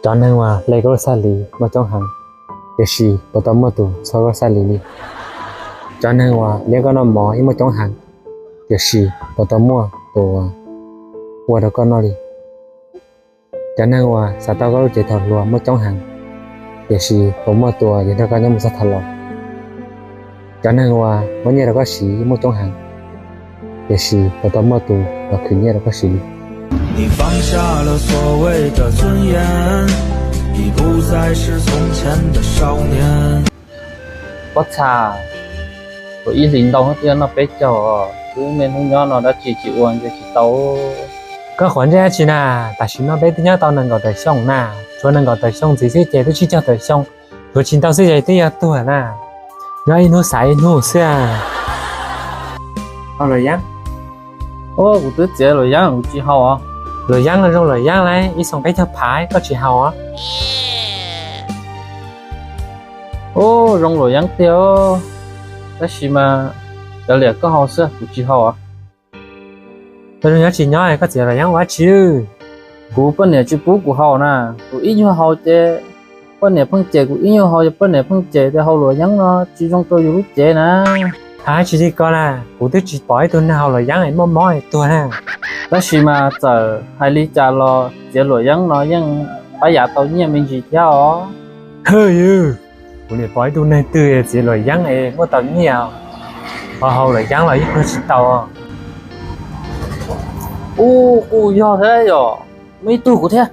Cov neeg uas hle koj lub xab lis muaj coob heev, tiam sis puas tau muaj tus txhua koj lub xab lis li? Cov neeg uas liab koj noj mov yeej muaj coob heev, tiam sis puas tau muaj tus uas ua rau koj noj li? Cov neeg uas xav tau koj lub cev thaum hluas muaj coob heev, tiam sis puas muaj tus uas yuav nrog koj nyob mus txog thaum laus? Cov neeg uas muab nyiaj rau koj siv yeej muaj coob heev, tiam sis puas tau muaj tus uas khwv nyiaj rau koj siv li? 你放下了所谓的尊严，已不再是从前的少年。 Pob txha, ua ib hlis ntau twb yog noj peb caug os, twb niaj hnub nyob no dab tsi tsis ua ntshe tsis tau. Koj quav ntsej dab tsi na? Tam sim no peb twb nyob tau nees nkaum tawm xyoo na, tshuav nees nkaum tawm xyoo ntxiv xwb ces twb tsib caug tawm xyoo, tshuav tsis ntau xwb ces twb yuav tuag na. Nyob ib hnub xav ib hnub xwb. Haus luam yeeb? Kuv twb txiav luam yeeb kuv tsis haus os. Luam yeeb no zoo luam yeeb lauj, ib xoo peb caug phav koj tsis haus os? Ub, zoo luam yeeb tiag, tab sis mas cov liam koj haus xwb kuv tsis haus os. Koj zoo nyob tsis nyob koj txiav luam yeeb ua dab tsi? Kuv poj niam tsis pub kuv haus na, kuv ib nyuag haus ces poj niam pheej cem, kuv ib nyuag haus ces poj niam pheej cem tias haus luam yeeb no tsis zoo rau yus lub cev na. Hais tsis li ko na, kuv twb tsis pom ib tug neeg haus luam yeeb es muaj mob es tuag na. Tab sis mas txawm hais li cas los txiav luam yeeb no yeej pab yav tau nyiaj me ntsis thiab os. Hwm, kuv niam pom ib tug neeg twg txiav luam yeeb es muaj tau nyiaj, ho haus luam yeeb los yeej tuag tsis tau. Ub, kuj yog thiab yom, muaj ib tug kuv thiab.